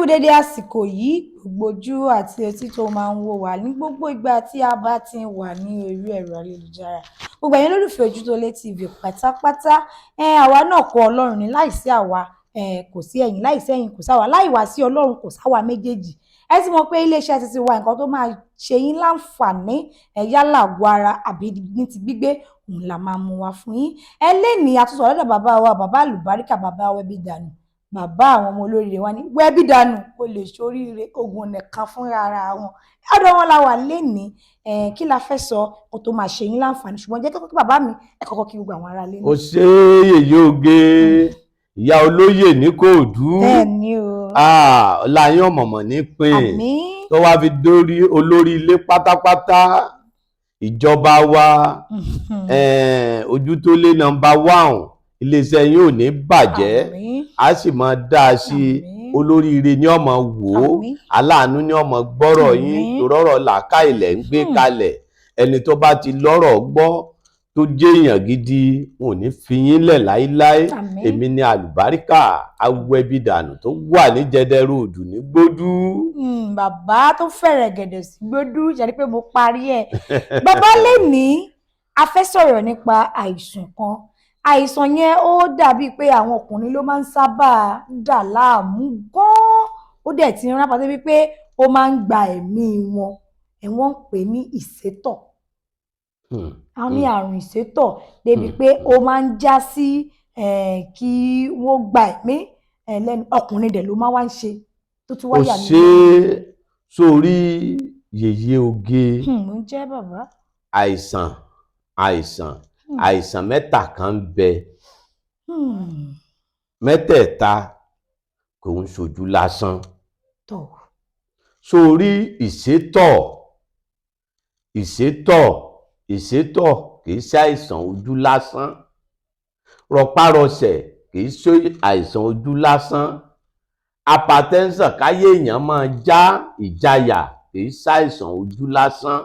Kú dédé àsìkò yìí, gbogbo ojú àti etí tó máa ń wò wá ní gbogbo ìgbà tí a bá ti ń wà ní orí ẹ̀rọ ayélujára, gbogbo ẹ̀yin olólùfẹ́ Ojútólé TV pátápátá. Àwa náà kọ́, Ọlọ́run ní. Láìsí àwa kò sí ẹ̀yin, láìsí ẹ̀yin kò sáwa, láì wá sí Ọlọ́run kò sáwa méjèèjì. Ẹ ti mọ̀ pé iléeṣẹ́ títí wa, nǹkan tó máa ṣe yín láǹfààní yálà àgọ́ ara àbí ní ti gbígbé, òun la máa mú wá fún yín. Ẹ lè ní àtúntò ọ̀dọ̀ bàbá wa, bàbá àlùbáríkà, bàbá wẹbí dànù, bàbá àwọn ọmọ olóríire wa ní wẹbí dànù kó lè ṣoríire ogun nìkan fúnra ara wọn. Ọ̀dọ̀ wọn la wà lénìí. Kí la fẹ́ sọ kó tó máa ṣe yín láǹfààní? Ṣùgbọ́n jẹ́ kí bàbá mi ẹ kọ́kọ́ kí gbogbo àwọn ará lé. Ó ṣe yèyé oge, ìyá olóyè ní kóòdú. Bẹ́ẹ̀ ni o. Ọlá yín ọ̀mọ̀mọ̀ ní pín. Àmín. Tó wá fi dórí olórí ilé pátápátá, ìjọba wa, Ojútólé number one, iléeṣẹ́ yín ò ní bàjẹ́. Àmín. A sì máa dá a sí i. Àmín. Olóríire ní ọmọ wò ó. Àmín. Aláàánú ní ọmọ gbọ́rọ̀ yín. Àmín. Torọ́rọ̀ làákà ilẹ̀ ń gbé kalẹ̀. Ẹni tó bá ti lọ́rọ̀ gbọ́, tó jẹ́ èèyàn gidi, wọn ò ní fi yín lẹ̀ láíláí. Àmín. Èmi ní àlùbáríkà awẹ́bídànù tó wà ní Jẹdẹ Road ní Gbódú. Bàbá tó fẹ̀rẹ̀ gẹ̀dẹ̀ sí Gbódú, ṣe ni pé mo parí ẹ̀. Bàbá, lè ní a fẹ́ sọ̀rọ̀ nípa àìsàn kan. Àìsàn yẹn, ó dàbíi pé àwọn ọkùnrin ló máa ń sábà dà láàmú gan-an. Ó dẹ̀ ti ń rápá débi pé ó máa ń gba ẹ̀mí wọn. Ẹ̀ wọ́n ń pè ní ìsétọ̀. Àwọn ní àrùn ìsétọ̀ débi pé ó máa ń já sí kí wọ́n gba ẹ̀mí lẹ́nu ọkùnrin. Dẹ̀ ló máa wá ń ṣe tó tún Ó wáyà ní. ṣe sórí, yèyé oge. Mo ń jẹ́, bàbá. Àìsàn àìsàn mẹ́ta kan ń bẹ. Mẹ́tẹ̀ẹ̀ta kò ń ṣojú lásán. Sórí ìsétọ̀, ìsétọ̀, ìsétọ̀ kì í ṣe àìsàn ojú lásán. Rọpárọsẹ̀ kì í ṣe àìsàn ojú lásán. Hypertension, káyé èèyàn máa já ìjayà, kì í ṣàìsàn ojú lásán.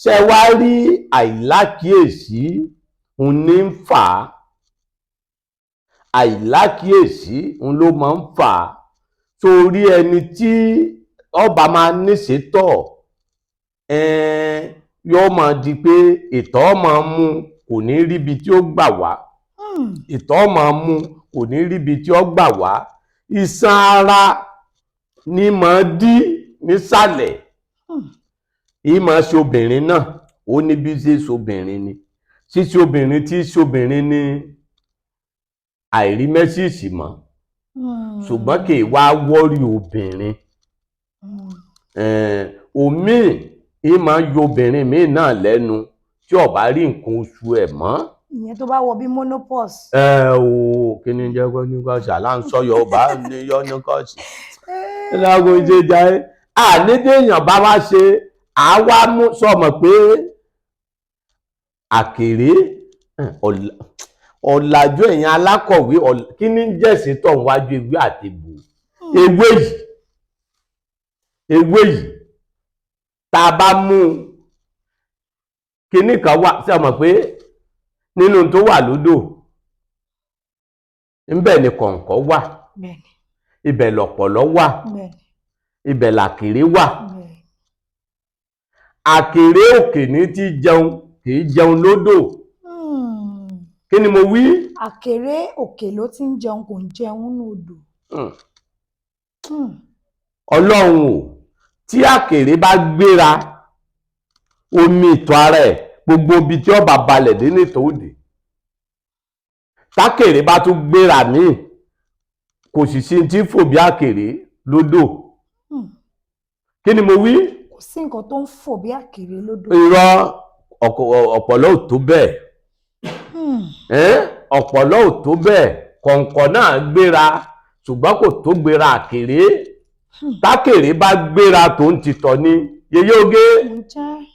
Ṣé wá rí, àìlákìyèsí òun ní ń fà á. Àìlákìyèsí òun ló máa ń fà á. Torí ẹni tí ọba máa níṣètọ̀, yóò máa di pé ìtọ̀ máa mú, kò ní ríbi tí ó gbà wá. Ìtọ̀ máa mú, kò ní ríbi tí ó gbà wá. Iṣan ara ní máa dí nísàlẹ̀. Yìí máa ṣe obìnrin náà. Ó ní bí ṣe ṣe obìnrin ni. Ṣíṣe obìnrin tí ṣe obìnrin ní àìrí menses mọ́, ṣùgbọ́n kì í wá worry obìnrin. Òmíì yìí máa ń yọ obìnrin míì náà lẹ́nu tí ó bá rí nǹkan oṣù ẹ̀ mọ́. Ìyẹn tó bá wọ bí menopause. Ẹ o, kí ni jẹ́ kó ní kọ́ ṣàlà ń sọ Yorùbá ní yọ ní kọ́ọ̀sì lágbo ṣe jẹ́ àní téèyàn bá wá ṣe àwa mú sọmọ pé àkèré ọ̀làjú. Ẹ̀yìn alákọ̀wé, kí ní jẹ̀sí tọ̀ wájú ewé àti egbò? Ewé yìí, ewé yìí, tá a bá mú kíní kan wà sí ọmọ pé nínú tó wà lódò ńbẹ̀ ni kọ̀ǹkọ̀ wà. Ibẹ̀ lọ̀pọ̀lọ́ wà. Ibẹ̀ làkèré wà. Àkèré òkè ní ti jẹun, kì í jẹun lódò. Kí ni mo wí? Àkèré òkè ló ti ń jẹun, kò ń jẹun nínú odò. Ọlọ́run o, tí àkèré bá gbéra, omi ìtọ̀ ara ẹ̀, gbogbo ibi tí ó bá balẹ̀ dé ní ìtọ̀ òdì. Tákèré bá tún gbéra míì, kò sì sí tí fò bí àkèré lódò. Kí ni mo wí? Kò sí nǹkan tó ń fò bí àkèré lódò. Irọ́, ọ̀pọ̀lọ́ ò tó bẹ́ẹ̀. Ẹ́n, ọ̀pọ̀lọ́ ò tó bẹ́ẹ̀. Kọ̀ǹkọ̀ náà gbéra, ṣùgbọ́n kò tó gbéra àkèré. Tákèré bá gbéra tó ń tìtọ̀ ni, yeye oge. Mo jẹ́.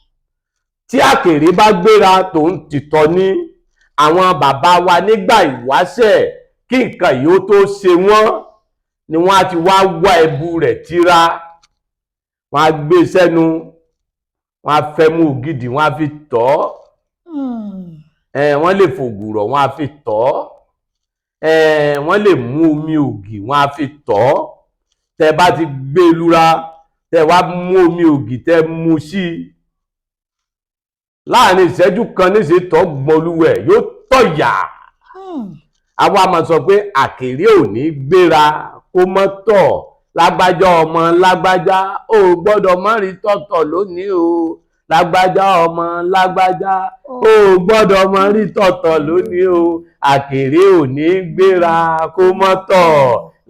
Tí àkèré bá gbéra tó ń tìtọ̀ ni. Àwọn bàbá wa nígbà ìwáṣẹ̀, kí nǹkan yìí ó tó ṣe wọ́n ni wọ́n á ti wá wá ẹbu rẹ̀ tíra, wọ́n á gbé sẹ́nu, wọ́n á fẹ́ mú ògidì, wọ́n á fi tọ̀ ọ́. Wọ́n lè fògùrọ̀, wọ́n á fi tọ̀ ọ́. Wọ́n lè mú omi ògì, wọ́n á fi tọ̀ ọ́. Tẹ bá ti gbé e lura, tẹ wá mú omi ògì tẹ mu sí i, láàrin ìṣẹ́jú kan níṣẹ́ tọ́ gbọ́n olúwẹ̀ yóò tọ̀ yà. Àwa máa sọ pé àkèré ò ní gbéra kó mọ́ tọ̀. Lágbájá ọmọ lágbájá, ò gbọ́dọ̀ má rí tọ̀tọ̀ lónìí o. Lágbájá ọmọ lágbájá, ò gbọ́dọ̀ má rí tọ̀tọ̀ lónìí o. Àkèré ò ní gbéra kó mọ́ tọ̀.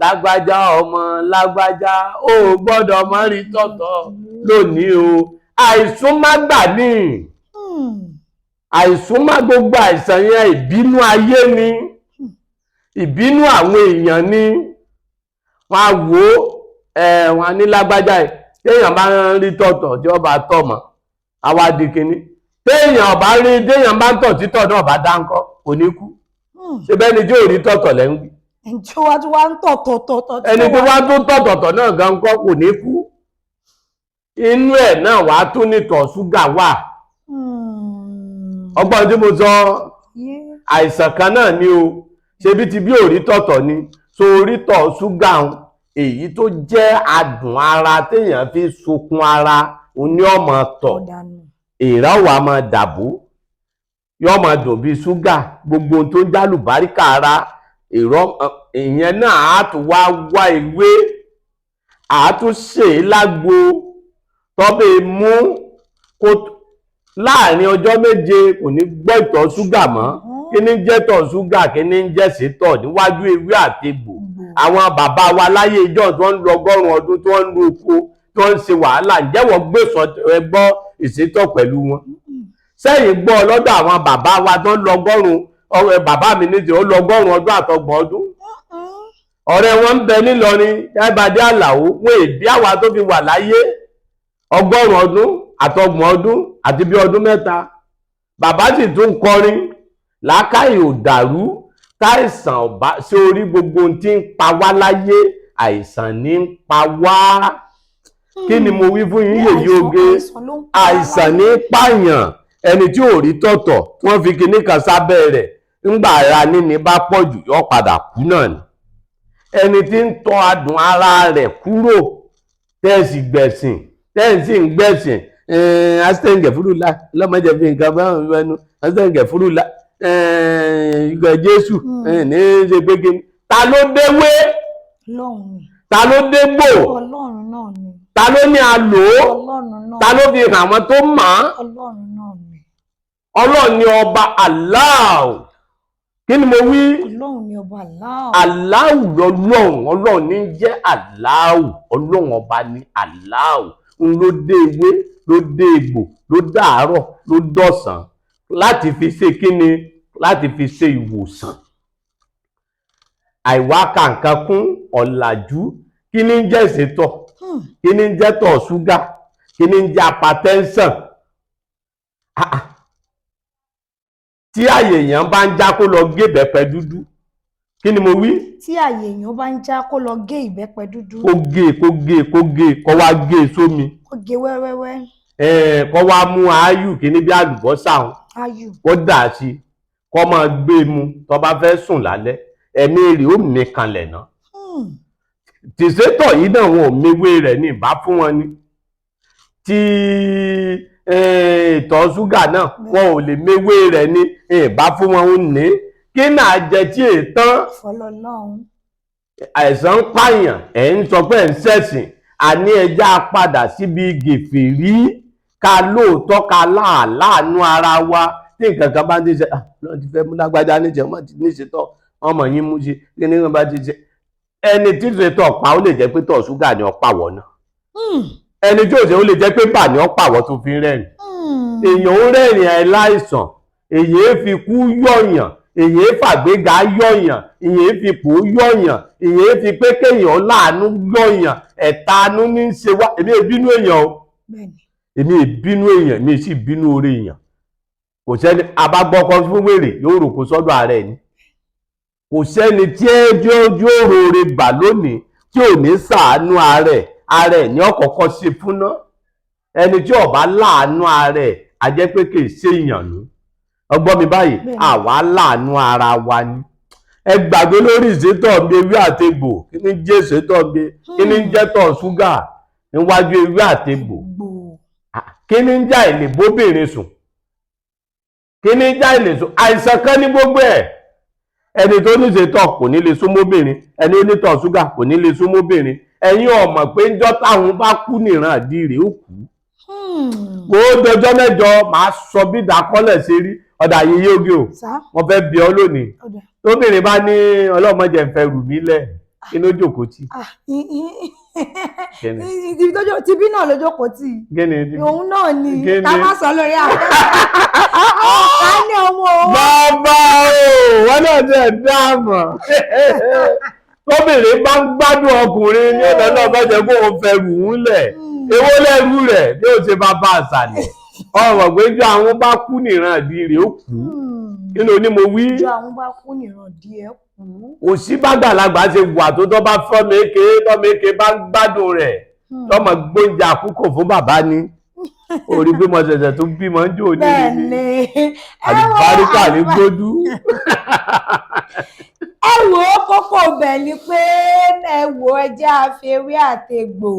Lágbájá ọmọ lágbájá, ò gbọ́dọ̀ má rí tọ̀tọ̀ lónìí o. Àìsùn má gbà ní àìsùn má, gbogbo àìsàn yẹn, ìbínú ayé ni, ìbínú àwọn èèyàn ni. Wọn á wò ó, ẹ wọn á ní lágbájá yìí, téèyàn bá ń rí tọ̀tọ̀ tí ó bá tọ̀ mọ́, àwa di kínní. Téèyàn bá rí, téèyàn bá ń tọ̀ títọ̀ náà bá dáńkọ́, kò ní kú. Ṣé bẹ́ẹ̀ ni tí ò rí tọ̀tọ̀ lẹ́ ń wí? Ẹni tí wá tún wá ń tọ̀ tọ̀ tọ̀ tọ̀. Ẹni tí wá tún tọ̀tọ̀tọ̀ náà gan kọ́, kò ní kú. Inú ẹ̀ náà wàá tún nítọ̀ ṣúgà wà. Ọgbọ́n tí mo sọ, àìsàn kan náà ni o. Ṣebí ti bí òrí tọ̀tọ̀ ni, so orí tọ̀ ṣúgà ń, èyí tó jẹ́ adùn ara téèyàn fi sokun ara, òun ni ọmọ tọ̀. Èèrà wà máa dàbò, yóò máa dùn bíi ṣúgà. Gbogbo ohun tó ń jálùbáríkà ara èrò ìyẹn náà, á tún wá wá ewé, á tún ṣe é lágbo tọ́bẹ̀ mú kó láàrin ọjọ́ 7 kò ní gbọ́ ìtọ̀ ṣúgà mọ́. Kí ní jẹ́ tọ̀ ṣúgà? Kí ní jẹ́ sétọ̀? Níwájú ewé àti egbò. Àwọn bàbá wa láyé ìjọ́ tí wọ́n ń lo 100 ọdún, tí wọ́n ń lo oko, tí wọ́n ń ṣe wàhálà, ǹjẹ́ wọ́n gbé ẹgbọ́ ìsétọ̀ pẹ̀lú wọn? Sẹ́yìn gbọ́ lọ́dọ̀ àwọn bàbá wa tó ń lo 100? Bàbá mi ní ti ó lo 100 ọdún àtọgbọ̀n ọdún. Ọ̀rẹ́ wọn ń bẹ nílọrin, Jábàdé Àlàó, wọn èbí àwa tó fi wà láyé 100 ọdún àtọgbọ̀n ọdún àti bí ọdún 3. Bàbá sì tún kọrin, làákàyè ò dàrú. Táìsàn ọba sí orí, gbogbo ohun tí ń pa wá láyé, àìsàn ní ń pa wá. Kí ni mo wí fún yín, yèyí oge? Àìsàn ní pààyàn. Ẹni tí ò rí tọ̀tọ̀, tí wọ́n fi kinní kan sábẹ́ rẹ̀, ńgbà ara níní bá pọ̀ jù, yóò padà kú náà ni. Ẹni tí ń tọ́ adùn ara rẹ̀ kúrò, tẹ́ẹ̀sì gbẹ̀sìn, tẹ́ẹ̀sì ń gbẹ̀sìn, asitẹ́ǹgẹ̀ fúrúlà lọ́mọdé fi nǹkan bá wọn fẹnu asitẹ́ǹgẹ̀ fúrúlà ìgbà Jésù ní í ṣe pé kí ni? Ta ló déwé? Ta ló dégbò? Ta ló ní a lò ó? Ta ló fi hàn àwọn tó mọ̀ ọ́n? Ọlọ́run ni ọba Allah. Kí ni mo wí? Ọlọ́run ni ọba Allah. Allah lọ́lọ́run. Ọlọ́run ní jẹ́ Allah. Ọlọ́run ọba ní Allah. Ń ló dé ewé, ló dé egbò, ló dàárọ̀, ló dọ̀sán, láti fi ṣe kíni? Láti fi ṣe ìwòsàn. Àìwá kàǹkan kún ọ̀làjú. Kí ni ń jẹ́ ìsétọ̀? Kí ni ń jẹ́ tọ̀ ṣúgà? Kí ni ń jẹ́ hypertension? Tí àyè èèyàn bá ń já, kó lọ gé ìbẹ́pẹ dúdú. Kí ni mo wí? Tí àyè èèyàn bá ń já, kó lọ gé ìbẹ́pẹ dúdú. Kó gé, kó gé, kó gé, kó wá gé sómi. Kó gé wẹ́wẹ́wẹ́. Kó wá mú áyù, kíní bí àlùbọ́sà hàn, áyù, kó dà sí, kó máa gbé mu tó bá fẹ́ sùn lálẹ́. Ẹ̀mí rẹ̀ ó mí kanlẹ̀ náà. Tìṣètọ̀ yìí náà, wọn ò mewé rẹ̀ ní ìbá fún wọn ni. Tí ìtọ̀ ṣúgà náà, wọn ò lè mewé rẹ̀ ní ìbá fún wọn. Ń ní kí náà jẹ tí ètàn àìsàn ń pààyàn, ẹ̀ ń sọ pé ẹ̀ ń ṣẹ̀sìn. Àní ẹja padà síbi gèfèrí, ká lóòótọ́, ká láàánú ara wa. Tí nǹkan kan bá ń ṣe, lọ́n ti fẹ́ mú lágbájá níṣẹ́, wọ́n ti níṣẹ́ tọ́ wọ́n mọ̀ yín mú sí. Kí ni wọ́n bá ti ṣe? Ẹni tí ṣe tọ̀ pa, ó lè jẹ́ pé tọ̀ ṣúgà ni ọ̀pá wọ̀ náà. Ẹni tí ò ṣe, ó lè jẹ́ pé bà ní ọ̀pá wọ̀ tó fi rẹ́rìn. Èèyàn ń rẹ́rìn aláìsàn, èyí fi kú yọ̀yàn, èyí fàgbéga yọ̀yàn, èyí fi pò yọ̀yàn, èyí fi pé kéèyàn láàánú yọ̀yàn. Ẹ̀tanú ní í ṣe wá. Èmi ìbínú èèyàn o, èmi ìbínú èèyàn, èmi sì bínú orí èèyàn. Kò sẹ́ni abágbọ́kọ fún wèrè yóò rò kó sọ́dọ̀ ààrẹ ni. Kò sẹ́ni tí ẹ yóò rore gbà lónìí tí ò ní ṣàánú ààrẹ. Ààrẹ ní ọ̀kọ̀ọ̀kan ṣe fúnná. Ẹni tí ó bá láàánú ààrẹ, a jẹ́ pé kì í ṣe èèyàn nù. Ọgbọ́n mi báyìí, àwa láàánú ara wa ni. Ẹ gbàgbé lórí ìsétọ̀ mi, ewé àtegbò. Kí ni jẹ́ ìsétọ̀ mi? Kí ni jẹ́ tọ̀ ṣúgà níwájú ewé àtegbò? Gbò. Kí ni ń já ìlè bóbìnrin sùn? Kí ni ń já ìlè sùn? Àìsàn kan ní gbogbo ẹ̀. Ẹni tó ní ìsétọ̀ kò ní lè súnmọ́bìnrin, ẹni ó ní tọ̀ ṣúgà kò ní lè súnmọ́bìnrin. Ẹ̀yin ò mọ̀ pé ńjọ́ táwọn bá kú nìran àdìrẹ ó kú. Kó dọjọ́ mẹ́jọ, màá sọ bí ìdákọ́lẹ̀ ṣe rí. Ọ̀dà yìí yóò gé o. Sá. Wọ́n fẹ́ bí ọ lónìí. Ọ̀dà. Tóbìnrin bá ní ọlọ́mọdé ń fẹ́ rù mí lẹ̀, kí ló jókòó tì? Ah, Kí ni? ibi tó tibí náà ló jókòó tì. Kí ni? Òun náà ni. Kí ni? Ká má sọ lórí afẹ́fẹ́, ká ní ọmọ òun. Bàbá o, wọn náà tẹ̀ dáàmọ̀. Tóbìnrin bá ń gbádùn ọkùnrin ní ọ̀nà náà, bá jẹ́ kó o fẹ́ rù ú lẹ̀, èwo lẹ́rú rẹ̀ bí ó ṣe bá bá àṣàlẹ̀ ọ̀rọ̀ pé jọ àwọn bá kú nìran àdí rẹ̀ ó kú. Kí ló ní mo wí? Ìjọ àwọn bá kú nìran díẹ̀ kú. Kò sí bàgbàlagbà ṣe wà tó tọ́ bá fọ́ méke tọ́ méke bá ń gbádùn rẹ̀, tọ́mọ gbóúnjẹ àkókò fún bàbá ni orí pé mo ṣẹ̀ṣẹ̀ tó bímọ ń jò ní Bẹ́ẹ̀ ní ni. Àlùbáríkà ní gbódú. Ẹ wò ó, kókó bẹ̀ ni pé ẹ wò ó, ẹ jẹ́ a fi ewé àtegbò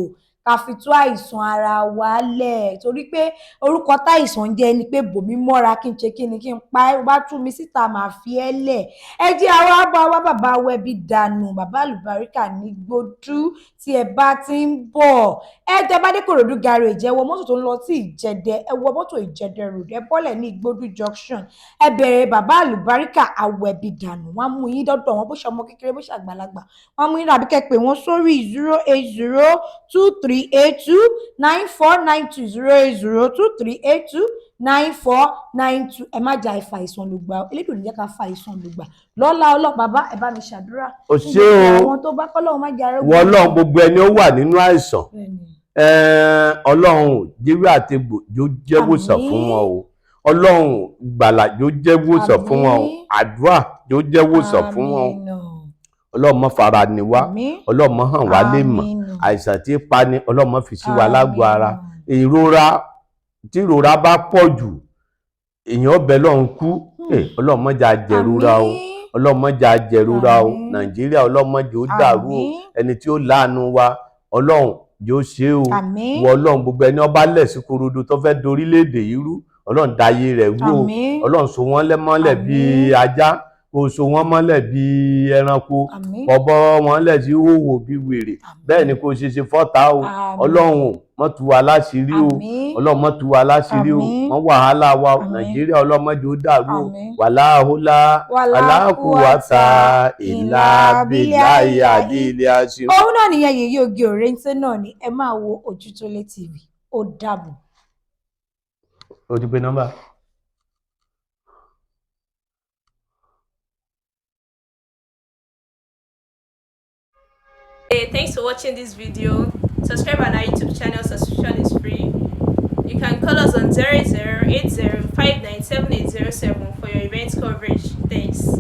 ká fi tú àìsàn ara wa lẹ̀, torí pé orúkọ táìsàn ń jẹ́ ni pé bòmí mọ́ra, kí n ṣe kí ni, kí n pa ẹ́, bá tú mi síta, màá fi ẹ́ lẹ̀. Ẹ jẹ́ àwa bá wá bàbá wẹbi dànù, bàbá àlùbáríkà ní gbódú. Tí ẹ bá ti ń bọ̀, ẹ tẹ bá dé Kòròdú garage, ẹ wọ mọ́tò tó ń lọ sí Ìjẹdẹ, ẹ wọ mọ́tò Ìjẹdẹ road, ẹ bọ́lẹ̀ ní Ìgbódú junction, ẹ bẹ̀rẹ̀ bàbá àlùbáríkà àwẹ̀bí dànù. Wọ́n á mú yín dọ́dọ̀ wọn, bó ṣe ọmọ kékeré, bó ṣe àgbàlagbà, wọ́n á mú yín, àbí kẹ́ pè wọ́n sórí 08023829492, 08023829492. Ẹ má jà ìfà àìsàn lùgbà, elédùn ní jẹ́ ká fa àìsàn lùgbà lọ́lá ọlọ́pàá. Bá ẹ bá mi ṣàdúrà Ó ṣé o. àwọn tó bá kọ́lọ́run má jẹ́ arógbó. Wọ Ọlọ́run, gbogbo ẹni ó wà nínú àìsàn, Bẹ́ẹ̀ni. Ọlọ́run jíwé àtegbò yóò jẹ́ wòsàn Àmín. fún wọn o. Ọlọ́run gbàlà yóò jẹ́ wòsàn fún wọn o. Àmín. Àdúrà yóò jẹ́ wòsàn fún wọn o. Àmín. Ọlọ́run má fara ni wá. Àmín. Ọlọ́run má hàn wá lè mọ̀. Àmín. Àìsàn tí í pani, Ọlọ́run má fi sí wa lágbo ara. Àmín. Ìrora, tí ìrora bá pọ̀ jù, èèyàn ọbẹ̀ lọ́run kú. Ọlọ́run má jẹ́ a jẹ̀rora o. Àmín. Ọlọ́run má jẹ́ a jẹ̀rora o. Àmín. Nàìjíríà, Ọlọ́run má jẹ́ ó dàrú o. Àmín. Ẹni tí ó láàánú wa, Ọlọ́run yóò ṣe o. Àmín. Wọ Ọlọ́run, gbogbo ẹni ọba lẹ̀ sí korodo tó fẹ́ dorílẹ̀-èdè yìí rú, Ọlọ́run dayé rẹ̀ rú o. Àmín. Ọlọ́run so wọ́n lẹ́mọ́lẹ̀ bíi ajá, kó so wọ́n mọ́lẹ̀ bíi ẹranko, Àmín. kó bọ́ wọn lẹ̀ sí hòhò bíi wèrè. Bẹ́ẹ̀ ni kò ṣe ṣe fọ́ta o. Àmín. Ọlọ́run má tú wa láṣìírí o. Àmín. Ọlọ́run má tú wa láṣìírí o. Àmín. Mọ́ wàhálà wa o. Àmín. Nàìjíríà, Ọlọ́run má jẹ́ ó dàrú o. Àmín. Wàláhùlá Wàlá wàlákùwàtà ìlà bíláì àdìlẹ àṣẹ. Òun náà nìyẹn, Yèyé Oge Òrèǹtẹ̀ náà ni. Ẹ máa wo Ojútólé TV. Ó dàbọ̀. O ti pe nọ́mbà. Hey, thanks for watching this video. Subscribe on our YouTube channel, subscription is free. You can call us on 0080 for your event coverage. Thanks.